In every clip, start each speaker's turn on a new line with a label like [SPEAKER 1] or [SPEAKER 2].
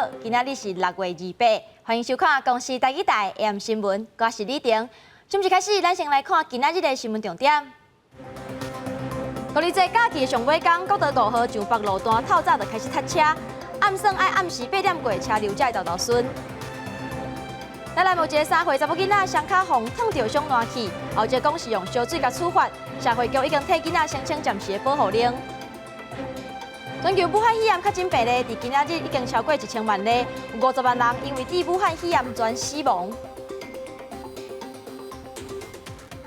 [SPEAKER 1] 好，今仔日是6月28，歡迎收看公視台語台 AM 新聞，我是李婷。準時開始，咱先來看今仔日的新聞重點。五二節假期上尾工，國道五號上北路段透早就開始塞車，暗算愛暗時八點過車流才會沓沓順。來來，有一个3歲查某囡仔，雙跤予燙著傷爛去，後者講是用燒水共處罰，社會局已經替囡仔申請暫時的保護令。全球武漢肺炎確診病例，佇今仔日已經超過1000萬例，有50萬人因為得武漢肺炎全死亡。五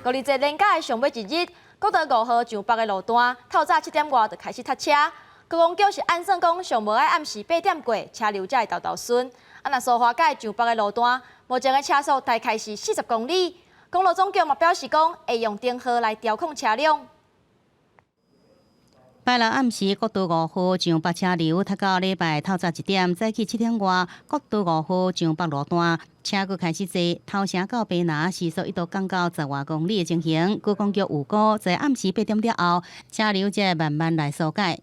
[SPEAKER 1] 二節連假的上尾一日，國道五號上北的路段，透早7點外就開始塞車。觀光局是按算講，上無愛暗時八點過，車流才會沓沓順。啊，若蘇花改上北的路段，目前的車速大概是40公里。公路總局嘛表示講，會用燈號來調控車輛。
[SPEAKER 2] 拜六暗時，國道五號上北車流，塞到禮拜透早1點，早起7點外，國道五號上北路段車閣開始濟，頭城到白拿時速一度降到10外公里的情形。觀光局預估在暗時8點了後，車流才會慢慢來疏解。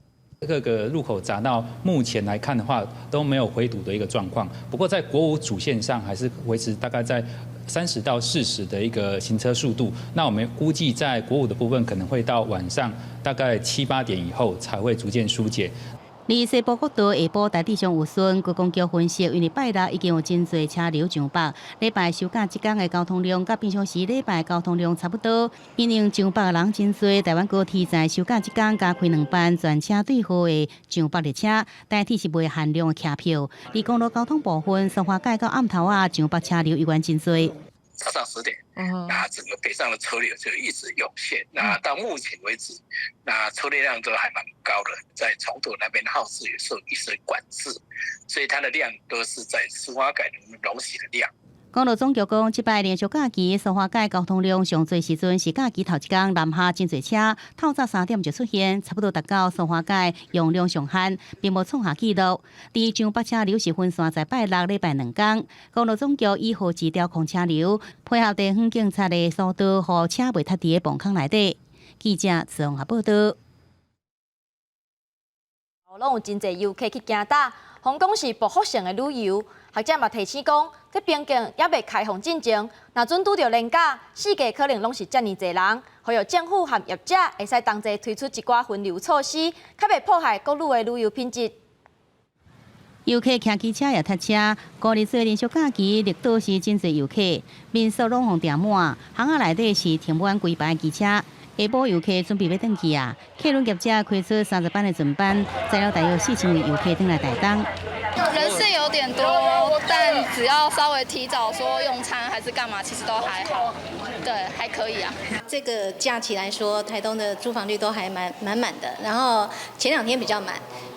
[SPEAKER 3] 各個入口閘到目前來看的話，都沒有回堵的一個狀況。不過在國五主線上，還是維持大概在30到40的一個行車速度。那我們估計在國五的部分，可能會到晚上大概七八點以後才會逐漸疏解。
[SPEAKER 2] 而西部國道下晡大致上有順，觀光局分析，因為拜六已經有真濟車流上北，禮拜收假這工的交通量，佮平常時禮拜交通量差不多。因為上北的人真濟，台灣高鐵在收假這工加開兩班專車對號的上北列車，代替是袂限量的車票。而公路交通部分，蘇花改到暗頭仔上北車流依然真濟。
[SPEAKER 4] 早上10點，那整個北上的車流就一直湧現。那到目前為止，那車流量都還蠻高的，在重頭那邊號誌也受一些管制，所以它的量都是在蘇花改容許的量。
[SPEAKER 2] 公路總局講，這擺連續假期蘇花改交通量上濟時陣是假期頭一工南下真濟車，透早3點就出現，差不多達到蘇花改容量上限，並無創下紀錄。佇上北車流是分散在拜六、禮拜兩工，公路總局以號誌調控車流，配合地方警察的疏導，予車袂塞佇個磅空內底。記者綜合報道。
[SPEAKER 1] 攏有真濟遊客去行搭，予人講是報復性的旅遊。學者嘛提醒講，這邊境猶未開放進前，若準拄著連假，四界可能攏是遮爾濟人，呼籲政府和業者會使同齊推出一寡分流措施，較袂破壞國旅的旅遊品質。
[SPEAKER 2] 遊客騎機車也塞車，五二節連續假期，綠島是真濟遊客，民宿攏予訂滿，巷仔內底是停滿規排機車。下晡遊客準備欲轉去啊，客運業者開出30班的船班，載了大約4000位遊客轉來台東。
[SPEAKER 5] 人是有點多，但只要稍微提早說用餐還是幹嘛，其實都還好，對，還可以啊。
[SPEAKER 6] 這個假期來說，台東的住房率都還蠻滿滿的，然後前兩天比較滿，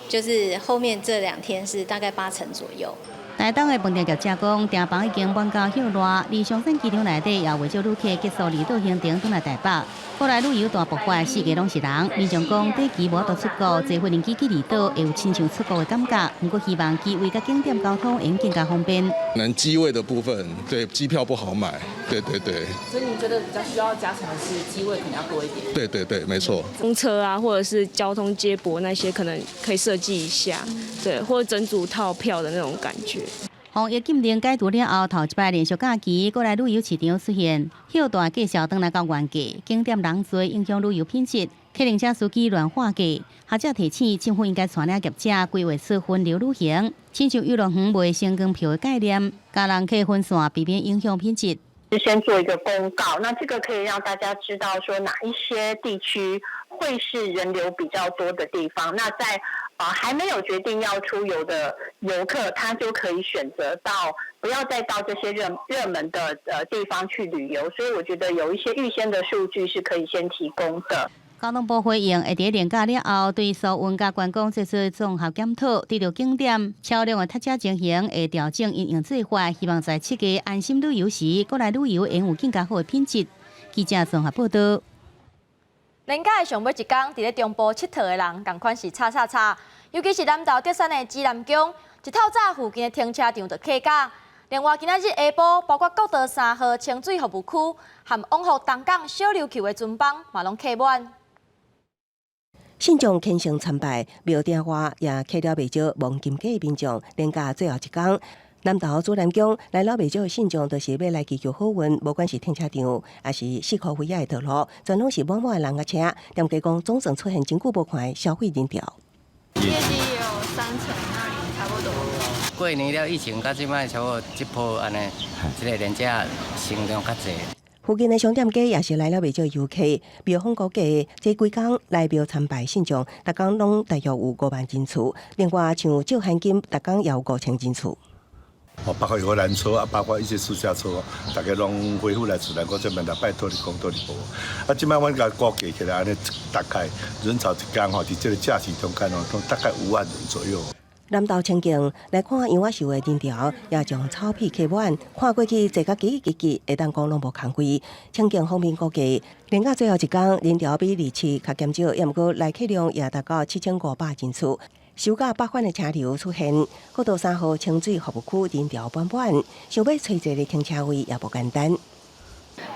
[SPEAKER 6] 就是後面這兩天是大概8成左右。
[SPEAKER 2] 台東的飯店業者講，訂房已經滿到歇熱，而松山機場內底也袂少旅客結束離島行程轉來台北。過來旅遊大爆發，四界攏是人。民眾講，短期無法度出國，坐飛機去離島會有親像出國的感覺。毋過希望機位佮景點交通會更加方便。
[SPEAKER 7] 能機位的部分，對機票不好買，對對對。
[SPEAKER 8] 所以你覺得比較需要加強的是機位可能要多一點？
[SPEAKER 7] 對對對，沒錯。
[SPEAKER 9] 公車啊，或者是交通接駁那些，可能可以設計一下，對，或者整組套票的那種感覺。
[SPEAKER 2] 防疫禁令解除了後，頭一擺連續假期，國內旅遊市場出現歇大價數轉來到原價，景點人濟，影響旅遊品質。客運車司機亂喊價，學者提醒政府應該帶領業者規劃出分流旅行，親像遊樂園賣星光票的概念，共人客分散，避免影響品質。
[SPEAKER 10] 先做一個公告，那這個可以讓大家知道說哪一些地區會是人流比較多的地方。那在還沒有決定要出遊的遊客，他就可以選擇到不要再到這些熱門的地方去旅遊。所以我覺得有一些預先的數據是可以先提供的。
[SPEAKER 2] 交通部回應，會佇連假了後，對疏運佮觀光做出綜合檢討，對著景點車輛的塞車情形會調整因應做法，希望在設計安心旅遊時，國內旅遊會有更加好的品質。記者綜合報道。
[SPEAKER 1] 連假的上尾一工，佇咧中部𨑨迌的人，仝款是吵吵吵，尤其是南投竹山的指南宮，一透早附近的停車場就客甲。另外，今仔日下晡，包括國道3號清水服務區和往復東港小琉球的船班，嘛攏客滿。
[SPEAKER 11] 信眾虔誠參拜，廟頂外也客了袂少摸金雞的民眾，連假最後一工，南投紫南宮來了袂少信眾，都是欲來祈求好運，無管是停車場，抑是四箍圍仔的道路，全攏是滿滿的人佮車。店家講總算出現真久無看的消費人潮。
[SPEAKER 5] 業績也有三成，那差不多。
[SPEAKER 12] 過年了疫情到這擺差不多這波按呢，這个連假成量較濟。
[SPEAKER 11] 附近的商店街也是來了袂少遊客，廟方估計這幾工來廟參拜信眾，逐工攏大約有5萬人次。另外，像借現金，逐工也有5000人次。
[SPEAKER 13] 哦，包括遊覽車啊，包括一些私家車，大家攏恢復來自然，我這邊來拜託你講倒哩無。啊，這擺阮共估計起來，按呢大概人潮一工吼，佇這个假期中間哦，都大概5萬人左右。
[SPEAKER 11] 南投清境來看楊仔秀的人潮，也將草皮客滿，看過去坐甲擠擠擠，會當講攏無空位。清境方面估計，連假最後一工人潮比二七較減少，抑毋過來客量也達到7500人次。收假北返的車流出現，國道3號清水服務區人潮滿滿，想欲揣一个停車位也無簡單。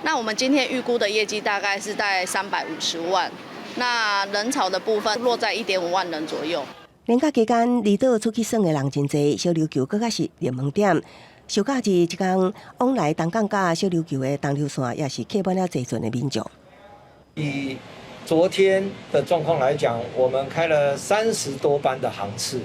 [SPEAKER 14] 那我們今天預估的業績大概是在350萬，那人潮的部分落在1.5萬人左右。
[SPEAKER 11] 連假期間，離島出去耍的人真濟，小琉球閣較是熱門點。收假日這工往來東港佮小琉球的東琉線也是客滿了濟船的民眾。
[SPEAKER 15] 以昨天的狀況來講，我們開了30多班的航次，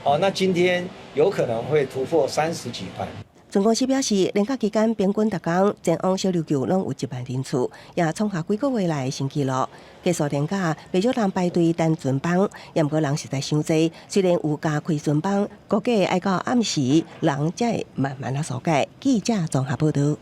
[SPEAKER 15] 哦，那今天有可能會突破30幾班。
[SPEAKER 11] 船公司表示，連假期間平均逐工前往小琉球攏有1萬人次，也創下幾個月來的新紀錄。結束連假，袂少人排隊等船班，抑毋過人實在傷濟。雖然有加開船班，估計愛到暗時人才會慢慢仔疏解。記者綜合報道。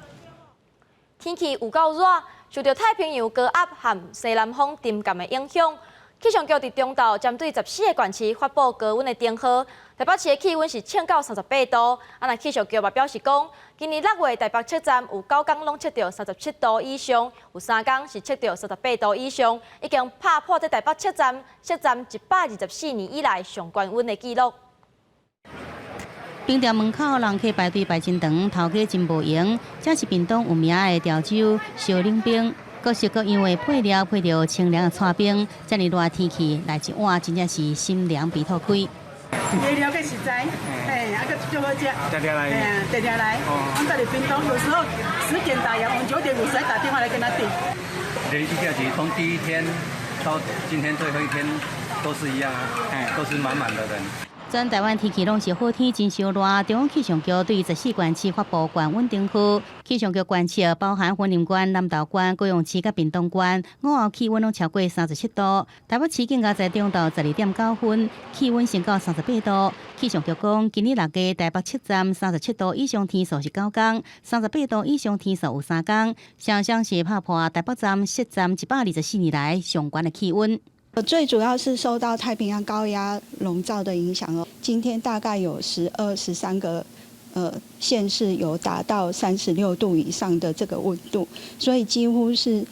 [SPEAKER 1] 天氣有夠熱，受著太平洋高壓和西南風沉降的影響，氣象局佇中晝針對14個縣市發布高溫的警號，台北市的氣溫是衝到38度。啊，若氣象局嘛表示講，今年6月台北車站有9工攏測著37度以上，有3工是測著38度以上，已經拍破這台北車站設站124年以來上懸溫的紀錄。
[SPEAKER 2] 冰店門口人客排隊排真長，頭家真無閒。這是屏東有名的潮州燒冷冰，各式各樣的配料配著清涼的剉冰，遮爾熱天氣來一碗，真正是心涼鼻吐開。
[SPEAKER 16] 伊了解實在，嘿，啊閣足好食，
[SPEAKER 17] 定定來，
[SPEAKER 16] 嘿啊，定定來。阮踮佇屏東，有時候10點打烊，我們9點50還打電話來跟他訂。
[SPEAKER 17] 連續假期從第一天到今天最後一天都是一樣啊，都是滿滿的人。
[SPEAKER 2] 全台灣天氣攏是好天，真燒熱。中央氣象局對14縣市發布懸溫警號。氣象局觀測包含雲林縣、南投縣、高雄市佮屏東縣，午後氣溫攏超過37度。台北市更加在中晝12點9分，氣溫升到38度。氣象局講，今年6月台北車站37度以上天數是9工，38度以上天數有3工，雙雙是拍破台北站設站124年來上懸的氣溫。
[SPEAKER 18] 最主要是受到太平洋高壓籠罩的影響哦。今天大概有12、13個縣市有達到36度以上的這個溫度，所以幾乎是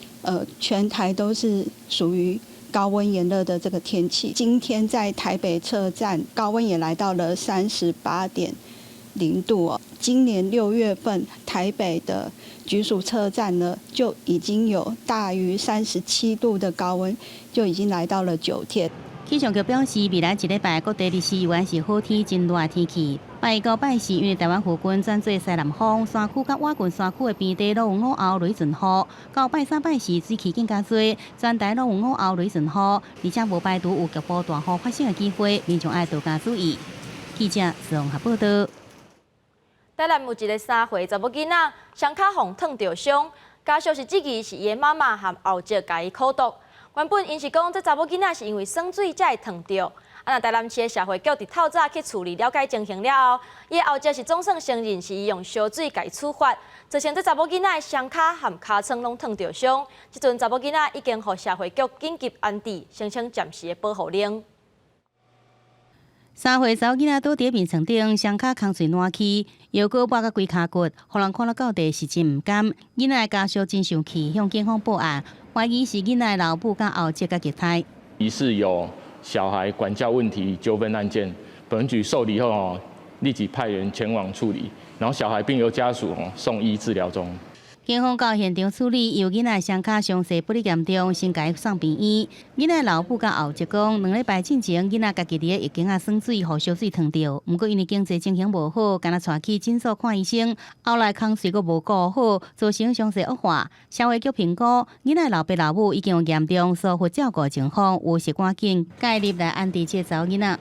[SPEAKER 18] 全台都是屬於高溫炎熱的這個天氣。今天在台北車站高溫也來到了38.0度哦。今年6月份台北的菊屬車站呢，就已經有大於37度的高溫，就已經來到了9天。
[SPEAKER 2] 氣象局表示，未來一禮拜各地日時猶原是好天、真熱的天氣。拜一到拜四，因為台灣附近轉做西南風，山區佮倚近山區的平地攏有午後雷陣雨。到拜三、拜四，水汽更加濟，全台攏有午後雷陣雨，而且無排除有局部大雨發生的機會，民眾愛多加注意。記者綜合報道。
[SPEAKER 1] 台南有一个3歲查某囡仔，雙跤予燙著傷，家屬是質疑是伊的媽媽和後叔共伊苦毒。原本𪜶是講，這查某囡仔是因為耍水才會燙著。啊，若台南市的社會局佇透早去厝裡了解情形了後，伊的後叔是總算承認是伊用燒水共伊處罰，造成這查某囡仔的雙跤和尻川攏燙著傷。這陣查某囡仔已經予社會局緊急安置，申請暫時的保護令。
[SPEAKER 2] 3歲查某囡仔倒佇眠床頂，雙跤空喙爛去，腰閣抹甲規跤骨，予人看了到底是真毋甘。囡仔的家屬真生氣，向警方報案，懷疑是囡仔的老母佮後叔共虐待。
[SPEAKER 19] 疑似有小孩管教問題糾紛案件，本局受理後哦，立即派員前往處理，然後小孩並由家屬送醫治療中。
[SPEAKER 2] 警方到現場處理，由囡仔傷跤傷勢不哩嚴重，先共伊送病院。囡仔老母佮後籍講，2禮拜進前，囡仔家己佇咧浴間仔耍水，予燒水燙著。毋過因為經濟情形無好，敢若帶去診所看醫生，後來空喙閣無顧好，造成傷勢惡化。社會局評估，囡仔老爸老母已經有嚴重疏忽照顧情況，有時趕緊介入來安置這個查某囡仔。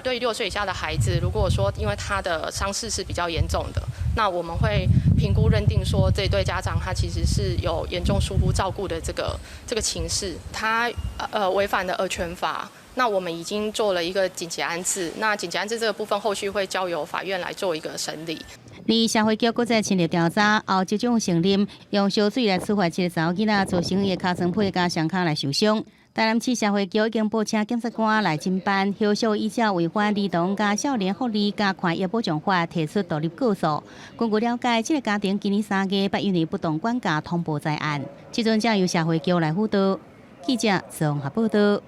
[SPEAKER 20] 對於6歲以下的孩子，如果說因為他的傷勢是比較嚴重的，那我們會評估認定說，這對家長他其實是有嚴重疏忽照顧的這個情勢，他違反了兒權法。那我們已經做了一個緊急安置，那緊急安置這個部分後續會交由法院來做一個審理。
[SPEAKER 2] 而社會局閣再深入調查，後這種承認用燒水來處罰這個查某囡仔，造成伊的尻川皮佮傷跤來受傷。台南市社會局已經報請檢察官來偵辦，後續依照違反兒童佮少年福利佮權益保障法提出獨立告訴。根據了解，這個家庭今年3月捌因為不當管教通報在案，這陣正由社會局來輔導。記者綜合報道。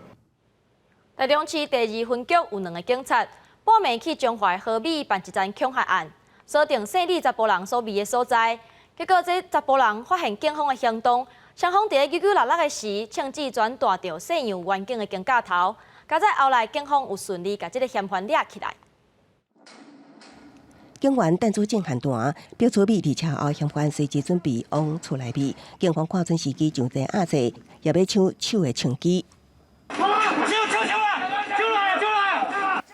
[SPEAKER 1] 台中市第二分局有兩个警察半暝去彰化和美辦一樁恐嚇案，鎖定姓李查埔人所匿的所在，結果這查埔人發現警方的行動。雙方佇咧扭扭搦搦的時，槍支轉彈著姓楊員警的肩胛頭，佳哉後來警方有順利共這个嫌犯掠起來。
[SPEAKER 11] 警員彈珠震撼彈，表出米佇車後，嫌犯隨即準備往厝內避。警方看準時機上前壓制，也欲搶手的槍支。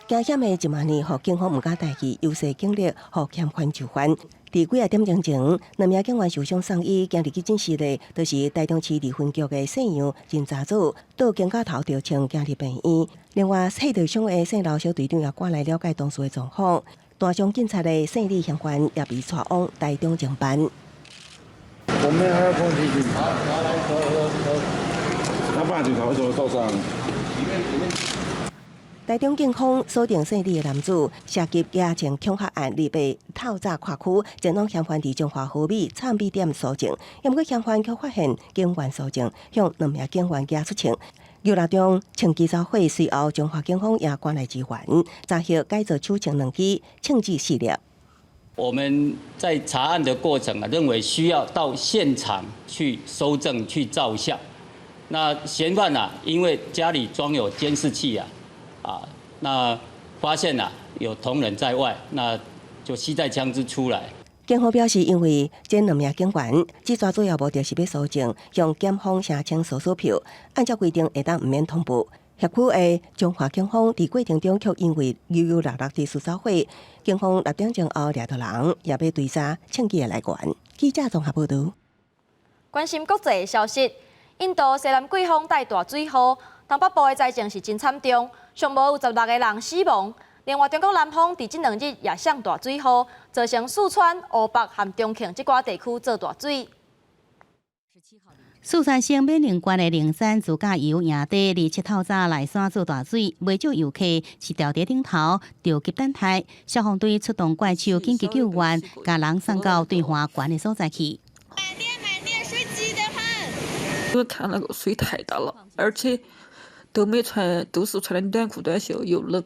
[SPEAKER 11] 驚險的一萬年，予警方毋敢大意，優勢警力予嫌犯就範。佇幾仔點鐘前，兩名警員受傷送醫，行入去診室的，就是台中市二分局的姓楊林查祖，倒肩胛頭著槍行入病院。另外，受著傷的姓劉小隊長也趕來了解當時的狀況。彈傷警察的姓李嫌犯也被帶往台中偵辦。
[SPEAKER 21] 我們還要攻擊警察，他怕警察為什麼受傷？
[SPEAKER 11] 台中警方鎖定姓李的男子，涉及額槍恐嚇案，二八透早跨區前往嫌犯佇彰化和美藏匿點搜證，毋過嫌犯卻發現警員搜證，向兩名警員舉出槍。牛肉中槍支走火，隨後彰化警方也趕來支援，查獲改造手槍兩支，槍支四粒。
[SPEAKER 22] 我們在查案的過程啊，認為需要到現場去搜證、去照相。那嫌犯啊，因為家裡裝有監視器啊。啊，那發現啊有同仁在外，那就攜帶槍支出來。
[SPEAKER 11] 警方表示，因為這兩名警員這逝主要目的是欲搜證，向檢方申請搜索票，按照規定會當毋免通報。轄區的彰化警方佇過程中卻因為扭扭搦搦佇事走火，警方6點鐘後掠著人，也欲追查槍支的來源。記者綜合報導。
[SPEAKER 1] 關心國際消息，印度西南季風帶大水雨，東北部的災情是真慘重。上無有16個人死亡。另外，中國南方佇這兩日也上大水雨，造成四川、湖北和重慶這寡地區做大水。
[SPEAKER 2] 四川省冕寧縣的靈山自駕遊營地，27透早內山做大水，袂少遊客是牢佇頂頭，著急等待。消防隊出動怪手緊急救援，共人送到對岸懸的所在去。
[SPEAKER 23] 因為看那個水太大了，而且都沒穿，都是穿的短褲短袖，又冷。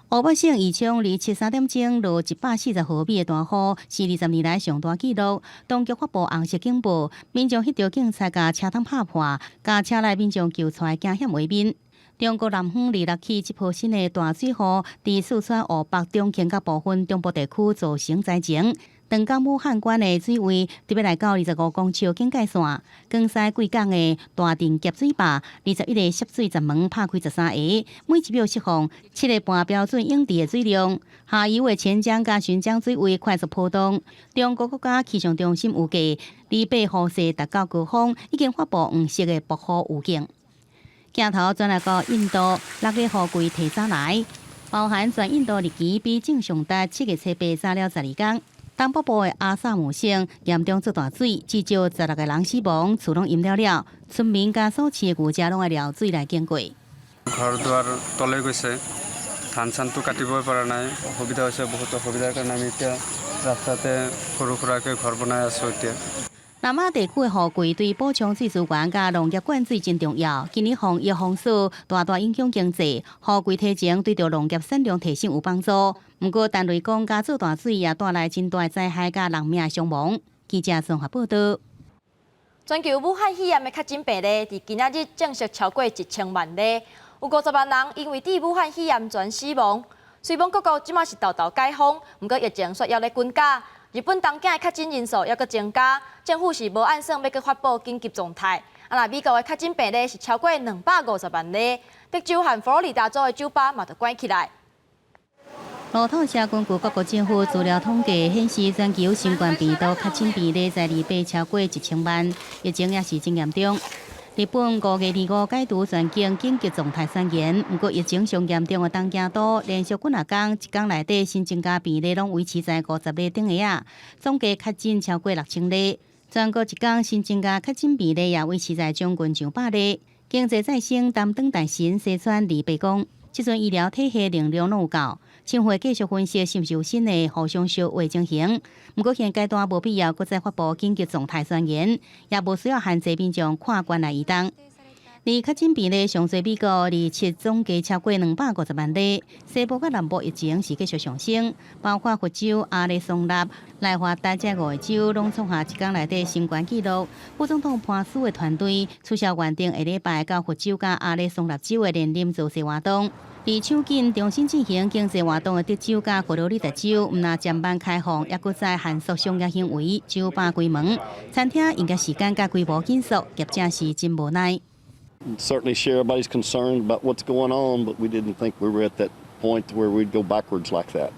[SPEAKER 2] 湖北省宜昌273點鐘落140毫米的大雨，是20年來上大紀錄。當局發布紅色警報，民眾翕著警察共車窗拍破，共車內民眾救出來驚險畫面。中國南方26起這波新的大水雨，佇四川、湖北、重慶佮部分中部地區造成災情。長江武漢關的水位特別來到25公尺警戒線，江西貴港的大定峽水壩21個泄水閘門拍開13个，每一秒釋放7個半標準泳池的水量。下游的錢江佮浔江水位快速波動。中國國家氣象中心預計，28雨勢達到高峰，已經發布黃色的暴雨預警。鏡頭轉來到印度，6月雨季提早來，包含全印度日期比正常值7月初8早了12工。東北部的阿薩姆省嚴重做大水，至少16個人死亡，厝攏淹了了，村民佮所飼的牛隻攏愛撩水來經過。
[SPEAKER 24] ঘৰ দুৱাৰ তলাই গৈছে ধান চানটো কাটিবই পৰা নাই অসুবিধা হৈছে বহুত অসুবিধাৰ কাৰণে আমি এতিয়া ৰাস্তাতে সৰু সুৰাকৈ ঘৰ বনাই আছোঁ এতিয়া।
[SPEAKER 2] 南亞地區的雨季對補充水資源佮農業灌水真重要。今年防疫風雪大大影響經濟，雨季提前對著農業產量提升有幫助。毋過，陳雷講佮做大水也帶來真大災害佮人命傷亡。記者綜合報導。
[SPEAKER 1] 全球武漢肺炎的確診病例，佇今仔日正式超過1000萬例，有50萬人因為得武漢肺炎全死亡。雖罔各國這馬是沓沓解封，毋過疫情煞猶咧滾加。日本東京的確診人數猶閣增加，政府是無按算欲閣發布緊急狀態。啊，若美國的確診病例是超過250萬例，德州和佛羅里達州的酒吧嘛著關起來。
[SPEAKER 2] 路透社根據各國政府資料統計顯示，全球新冠病毒確診病例在2八超過1000萬，疫情也是真嚴重。日本5月25解除全境緊急狀態宣言，毋過疫情上嚴重的東京都，連續幾若工，一工內底新增加病例攏維持在50例頂下仔，總計確診超過6000例。全國一工新增加確診病例也維持在將近上百例。經濟再生擔當大臣西村2八講，這陣醫療體系能量攏有夠，政府會繼續分析是毋是有新的互相相話情形。毋過現階段無必要閣再發布緊急狀態宣言，也無需要限制民眾跨縣來移動。而確診病例上濟美國27總計超過250萬例，西部佮南部疫情是繼續上升，包括佛州、亞利桑那、內華達這五個州攏創下一工內底新懸紀錄。副總統潘斯的團隊取消原定下禮拜到佛州佮亞利桑那州的連任造勢活動。而搶緊重新進行經濟活動的德州佮佛羅里達州，毋但暫慢開放，猶閣再限縮商業行為，酒吧關門，餐廳營業時間佮規模緊縮，業者是真無奈。
[SPEAKER 3] Certainly share everybody's concern about what's going on, but we didn't think we were at that point where we'd go backwards like that.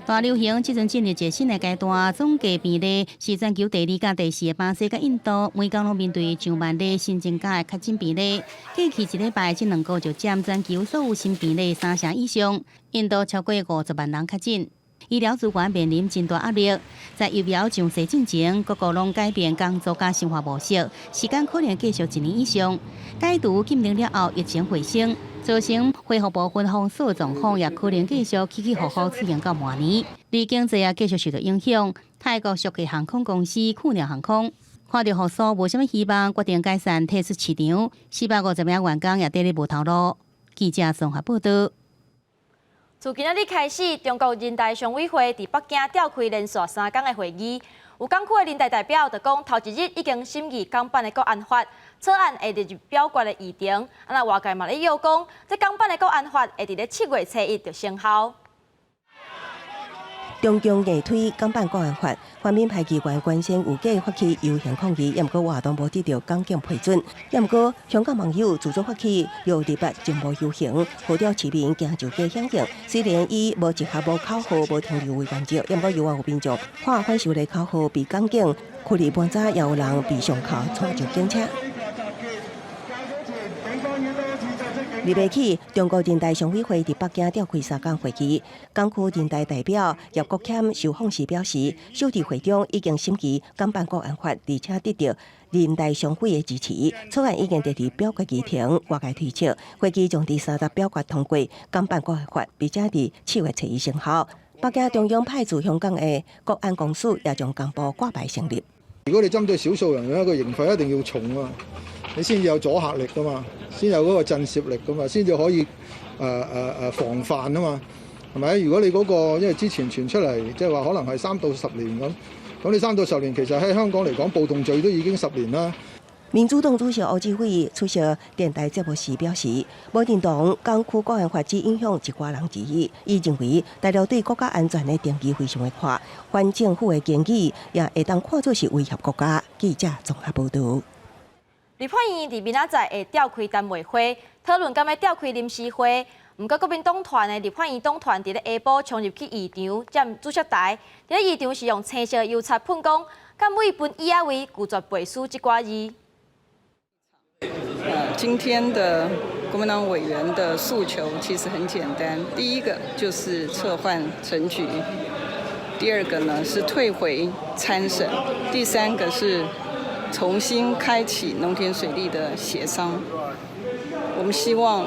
[SPEAKER 2] 大流行這陣進入一個新的階段，總計病例是全球第二佮第四的巴西佮印度，每工攏面對上萬例新增加的確診病例。過去一禮拜，這兩個就佔全球所有新病例三成以上。印度超過50萬人確診，醫療資源面臨真大壓力。在疫苗上市進前，各國攏改變工作佮生活模式，時間可能繼續一年以上。解除禁令了後，疫情回升，造成恢復部分封鎖狀況，也可能繼續起起伏伏出現到明年。而經濟也繼續受到影響。泰國屬的航空公司酷鳥航空看著復甦無啥物希望，決定解散退出市場。450名員工也佇咧無頭路。記者綜合報導。
[SPEAKER 1] 自今仔日開始，中國人大常委會佇北京召開連續3工的會議。有港區的人大代表就講，頭一日已經審議港版的國安法草案，會列入表決的議程。啊，若外界嘛咧臆講，這港版的國安法會佇咧7月初1就生效。
[SPEAKER 11] 中共硬推港版國安法，泛民派議員關心有計發起遊行抗議，猶毋過活動無得到港警批准。猶毋過香港網友自作發起628靜默遊行，號召市民驚就加響應。雖然以無集合、無口號、無停留為原則，猶毋過猶原有民眾喊反修例口號被港警驅離搬走，也有人被上銬帶上警車。2八起，中國人大常委會佇北京召開3工會議，港區人大代表葉國謙受訪時表示，首次會中已經審議港版國安法，而且得到人大常委的支持，草案已經列入表決議程，外界推測會議將佇30表決通過港版國安法，並且佇7月初1生效。北京中央派駐香港的國安公署也將公布掛牌成立。
[SPEAKER 21] 如果你針對少數人嘅一個刑罰一定要重啊，你先至有阻嚇力噶嘛，先有嗰個震懾力噶嘛，先至可以防範啊嘛，係咪？如果你嗰個因為之前傳出嚟，即係話可能係3到10年咁，咁你3到10年其實喺香港嚟講，暴動罪都已經十年啦。
[SPEAKER 11] 民主黨主席胡志偉出席電台節目時表示，無認同港區國安法只影響一寡人而已。伊認為大陸對國家安全的定義非常的闊，反政府的言語也會當看作是威脅國家。記者綜合報導。
[SPEAKER 1] 立法院佇明仔載會召開單位會，討論敢欲召開臨時會。毋過國民黨團的立法院黨團佇咧下晡衝入去議場佔主席台，佇咧議場是用青色油漆噴講，敢為分椅仔位拒絕背書這寡字。
[SPEAKER 4] 今天的國民黨委員的訴求其實很簡單，第一個就是撤換陳菊，第二個呢是退回參審，第三個是重新開啟農田水利的協商。我們希望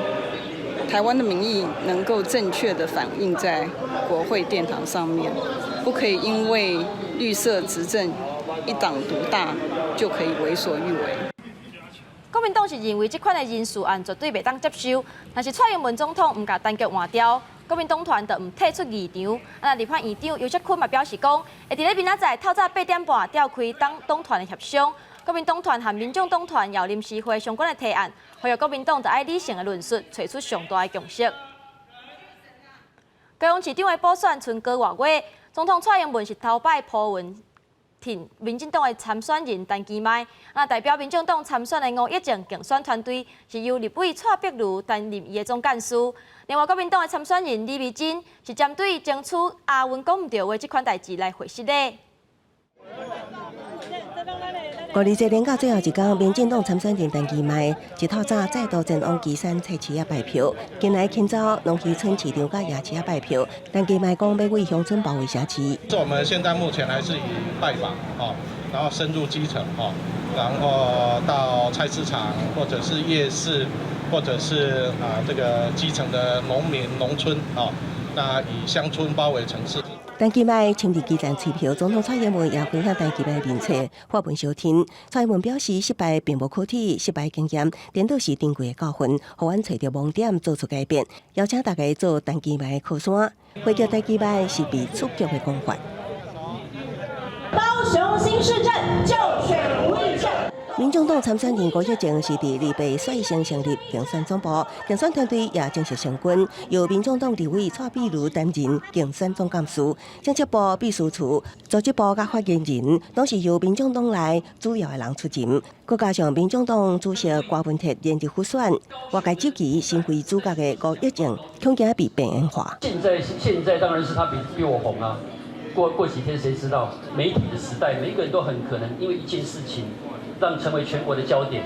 [SPEAKER 4] 台灣的民意能夠正確的反映在國會殿堂上面，不可以因為綠色執政一黨獨大就可以為所欲為。
[SPEAKER 1] 國民黨是認為這款的人事案絕對袂當接受，若是蔡英文總統毋共陳菊換掉，國民黨團就毋退出議場。啊，立法院長游錫堃嘛表示講，會佇咧明仔載透早8點半召開黨黨團的協商，國民黨團和民眾黨團有臨時會相關的提案，呼籲國民黨著愛理性的論述，揣出上大的共識。高雄市長的補選賰閣外月，總統蔡英文是頭擺 po 文挺民進黨的參選人陳其邁，啊代表民進黨參選的吳益政競選團隊是由立委蔡壁如擔任伊的總幹事。另外，國民黨的參選人李眉蓁是針對爭取阿文講毋著話這款代誌來回釋的。
[SPEAKER 11] 五二節連假最後一工，民進黨參選人陳其邁一透早再度前往旗山菜市仔拜票。今日清早農漁村市場佮夜市仔拜票，陳其邁講欲為鄉村包圍城市。
[SPEAKER 6] 這我們現在目前還是以拜訪，然後深入基層，然後到菜市場或者是夜市，或者是啊這個基層的農民農村，那以鄉村包圍城市。
[SPEAKER 11] 陳其邁親自基層催票，總統蔡英文也分享陳其邁面冊發文相挺。蔡英文表示，失敗並無可恥，失敗經驗顛倒是珍貴的教訓，予阮揣著盲點，做出改變。邀請大家做陳其邁的靠山，回擊陳其邁是被出局的講法。
[SPEAKER 7] 高雄新市鎮就選吳益政。
[SPEAKER 11] 民眾黨參選人郭益政是佇禮拜率先成立競選總部，競選團隊也正式成軍，由民眾黨立委蔡壁如擔任競選總幹事，政策部秘書處、組織部佮發言人，攏是由民眾黨內主要的人出任。閣加上民眾黨主席郭文鐵連日輔選，外界質疑身為主角的郭益政，恐驚被邊緣化。
[SPEAKER 8] 現在當然是他比我紅啊！過幾天誰知道？媒體的時代，每一個人都很可能因為一件事情，讓成為全國的焦點。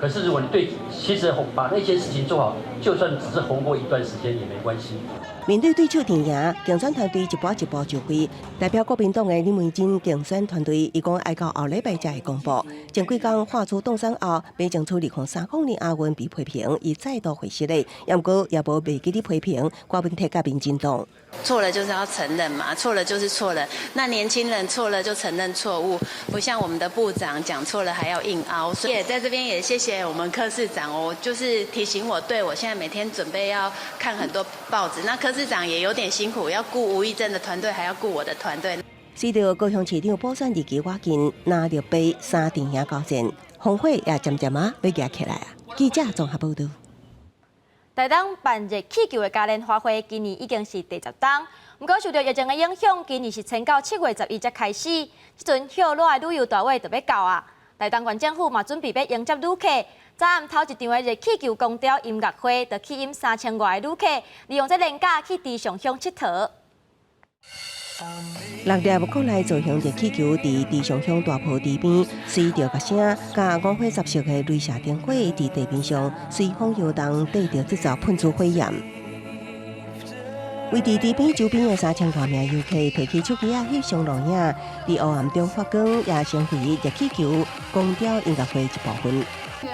[SPEAKER 8] 可是如果你對其實把那件事情做好，就算只是紅過一段時間也沒關係。
[SPEAKER 11] 面對對手陣營，競選團隊一步一步就位。代表國民黨的李眉蓁競選團隊，伊講愛到後禮拜才會公布。前幾工畫出凍傷後，欲爭取2030年亞運被批評，伊再度回釋咧。毋過也無袂記得批評郭文鐵佮民進黨。
[SPEAKER 9] 錯了就是要承認嘛，錯了就是錯了。那年輕人錯了就承認錯誤，不像我們的部長講錯了還要硬凹。所以也在這邊也謝謝我們柯市長，我就是提醒我，對我現在每天準備要看很多報紙。那柯市長也有點辛苦，要顧吳益政的團隊，還要顧我的團隊。
[SPEAKER 11] 隨著高雄市長補選日期倚近，藍綠白三陣營交戰，烽火也漸漸仔欲燃起來啊！記者綜合報道。
[SPEAKER 1] 台東辦熱氣球的嘉年華會，今年已經是第十冬。毋過受著疫情的影響，今年是延到7月11才開始。這陣歇熱的旅遊大尾就欲到啊！台東縣政府嘛準備欲迎接旅客。昨暗頭一場的熱氣球公雕音樂會，就吸引3000外个旅客，利用這連假去池上鄉𨑨迌。
[SPEAKER 11] 六粒國內造型熱氣球佇池上鄉大坡池邊，隨著樂聲，佮五花十色的雷射燈火佇地面上隨風搖動，帶著節奏噴出火焰。圍佇池邊周邊的3000外名遊客，提起手機仔翕相錄影，佇黑暗中發光，也成為熱氣球公雕音樂會一部分。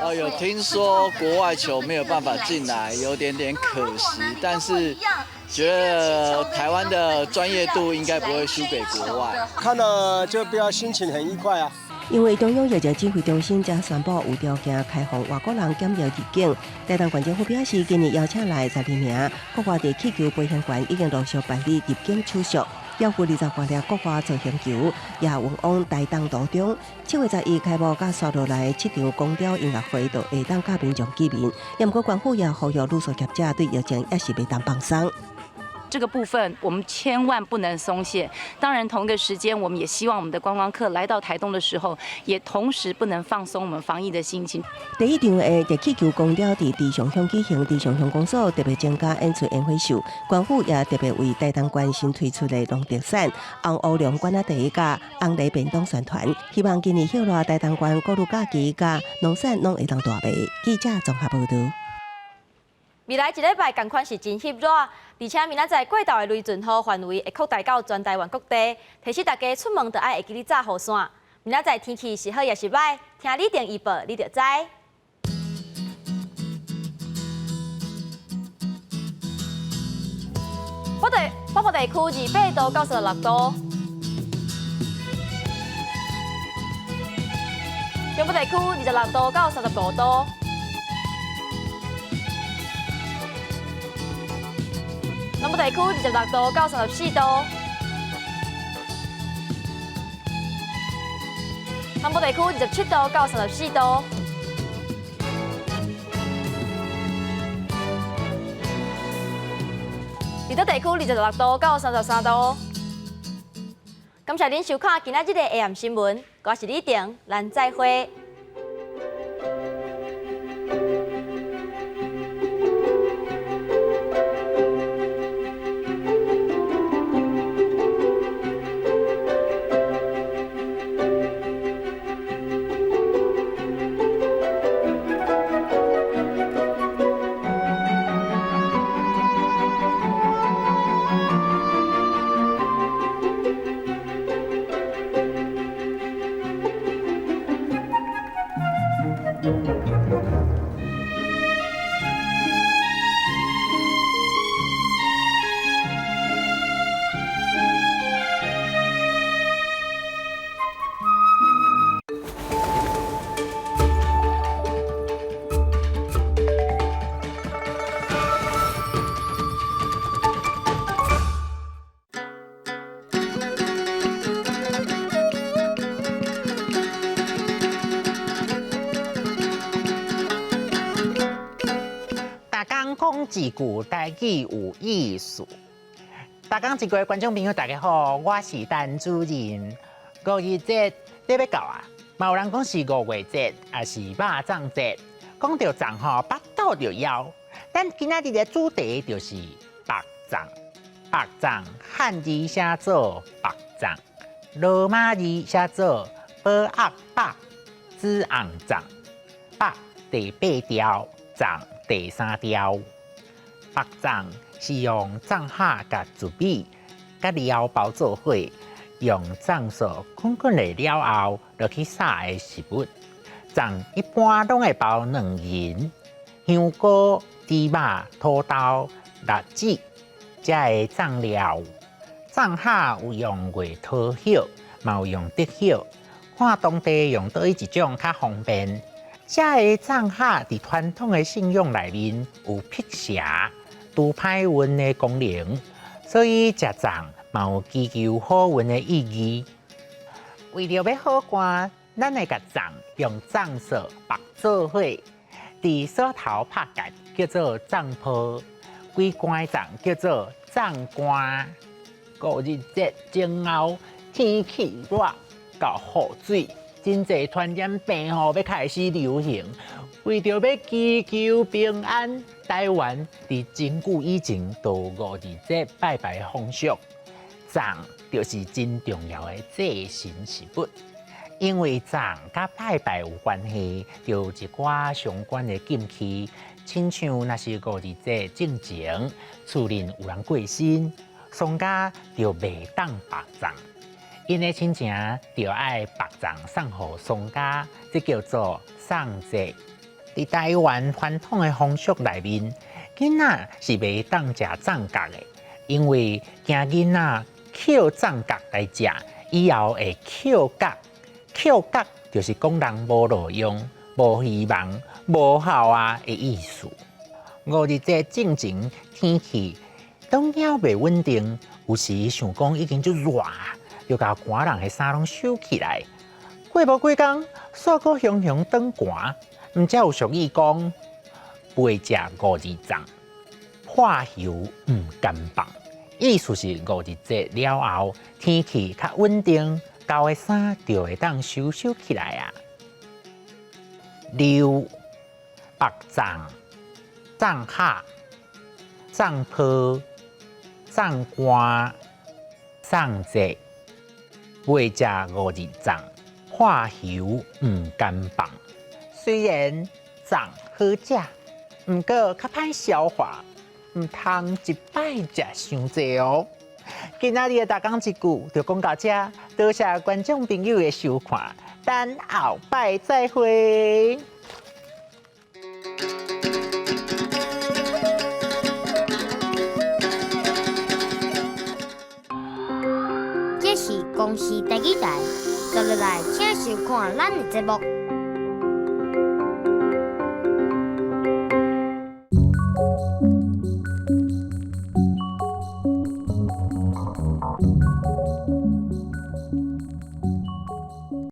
[SPEAKER 25] 哦，有聽說國外球沒有辦法進來，有點點可惜，但是覺得台灣的專業度應該不會輸給國外。
[SPEAKER 26] 看了就比較心情很愉快啊。
[SPEAKER 11] 因為中央疫情指揮中心才宣布有條件開放外國人檢疫入境，台東縣政府表示，今年邀請來12名國外熱氣球飛行員已經陸續辦理入境手續，抑有20外粒國外造型球也運往台東途中。7月11開幕，佮紲落來七場公雕音樂會，就會當佮民眾見面。毋過縣府也呼籲旅宿業者對疫情猶是袂當放鬆。
[SPEAKER 27] 這個部分我們千萬不能鬆懈。當然，同一個時間，我們也希望我們的觀光客來到台東的時候，也同時不能放鬆我們防疫的心情。
[SPEAKER 11] 第一場的熱氣球公雕佇池上鄉舉行，池上鄉公所特別增加演出煙火秀，縣府也特別為台東縣新推出的農特產紅烏龍罐仔茶佮紅藜便當宣傳，希望今年歇熱台東縣國旅假期佮農產攏會當大賣。記者綜合報道。
[SPEAKER 1] 未來一禮拜仝款是真翕熱，而且明仔載過晝的雷陣雨範圍會擴大到全台灣各地，提醒大家出門著愛會記得紮雨傘。明仔載天氣是好抑是䆀，聽李定預報你就知。北部地區28度到36度，中部地區26度到35度。南部地區26度到34度，南部地區27度到34度。離島地區26度到33度。感謝您收看今仔日的 AM 新聞，我是李婷，咱再會。
[SPEAKER 5] 逐工講一句台語有意思。逐工一句的觀眾朋友，大家好，我是陳主任。五二節咧欲到啊，嘛有人講是五月節，抑是肉粽節。講著粽吼，腹肚就枵。咱今仔日的主題就是縛粽。縛粽漢字寫做縛粽，羅馬字寫做寶鴨縛子紅粽。縛第八調，粽第三調。縛粽是用粽餡佮糯米佮料包做伙，用粽索綑綑的了後，落去炒的食物。粽一般攏會包卵仁、香菇、豬肉、土豆、栗子，這个粽料。粽餡有用月桃葉，嘛有用竹葉，看當地用佗位一種較方便。這个粽餡佇傳統的信仰內面有辟邪、除歹運的功能，所以食粽嘛有祈求好運的意義。為著欲好寒，咱會共粽用粽索縛做伙，佇鎖頭拍結叫做粽泡，規罐的粽叫做粽罐。五二節前後天氣熱，到雨水，真濟傳染病吼欲開始流行。為著欲祈求平安，台灣佇真久以前就有五二節拜拜風俗，粽就是真重要的祭神食物。因為粽佮拜拜有關係，就有一寡相關的禁忌，親像若是五二節進前，厝內有人過身，喪家就袂當縛粽，𪜶的親情就愛縛粽送予喪家，這叫做送節。佇台灣傳統的風俗內面，囡仔是袂當食粽角的，因為驚囡仔抾粽角來食，以後會抾角。抾角就是講人無路用、無希望、無孝啊的意思。五二節進前天氣攏猶袂穩定，有時想講已經足熱，就共寒人的衫攏收起來。過無幾工，煞閣雄雄轉寒，毋才有俗語講：袂食五二粽，破油毋甘放。意思是五二節了後，天氣較穩定，舊的衫就會當收收起來啊。溜、縛粽、粽餡、粽泡、粽罐、送節，袂食五二粽，破油毋甘放。雖然粽好食，毋過較歹消化，毋通一擺食傷濟哦。今仔日的逐工一句就講到這，多謝觀眾朋友的收看，咱後擺再會。
[SPEAKER 10] 這是公視第二台，接落來請收看咱的節目。